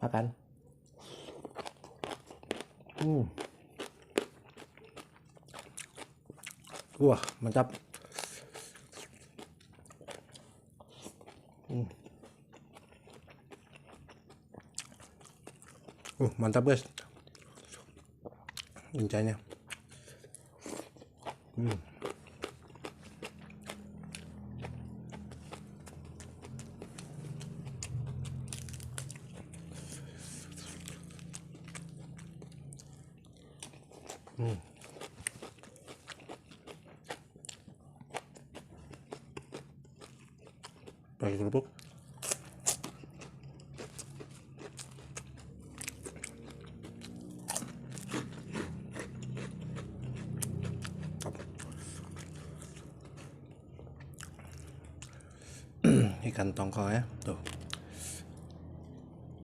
Makan. Wah, mantap. Mantap guys. Lincahnya. Pakai kerupuk. Ikan tongkol ya, tuh.